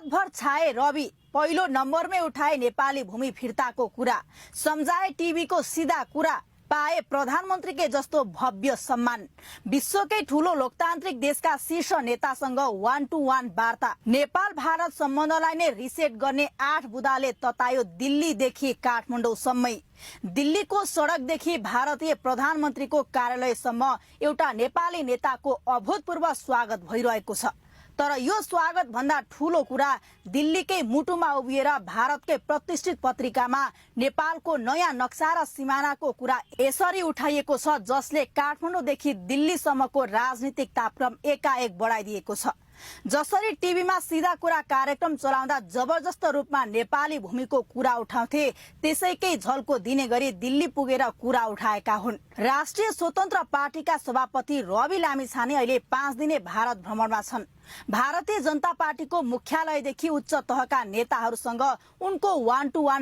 भारतभर छाए रवि पहिलो नम्बरमै उठाए नेपाली भूमि फिर्ताको कुरा, सम्झाए टिभीको सीधा कुरा, पाए प्रधानमन्त्री के जस्तो भव्य सम्मान। विश्वकै ठूलो लोकतान्त्रिक देशका शीर्ष नेतासँग 1-to-1 वार्ता। नेपाल भारत सम्बन्धलाई नै रिसेट गर्ने 8 बुँदाले ततायो दिल्लीदेखि काठमाडौँसम्मै। दिल्लीको सडकदेखि भारतीय प्रधानमन्त्रीको कार्यालयसम्म एउटा नेपाली नेताको अभूतपूर्व स्वागत भइरहेको छ। तर यो स्वागत भन्दा ठूलो कुरा दिल्लीकै मुटुमा उभिएर भारतकै प्रतिष्ठित पत्रिकामा नेपालको नयाँ नक्सा र सिमानाको कुरा यसरी उठाइएको छ, जसले काठमाडौँदेखि दिल्लीसम्मको राजनीतिक तापक्रम एकाएक बढाइदिएको छ। जसरी टिभीमा सीधा कुरा कार्यक्रम चलाउँदा जबरजस्त रूपमा नेपाली भूमिको कुरा उठाउँथे, त्यसैकै झल्को दिने गरी दिल्ली पुगेर कुरा उठाएका हुन्। राष्ट्रिय स्वतन्त्र पार्टीका सभापति रवि लामिछाने अहिले 5 दिने भारत भ्रमणमा छन्। भारतीय जनता पार्टीको मुख्यालयदेखि उच्च तहका नेताहरूसँग उनको 1-to-1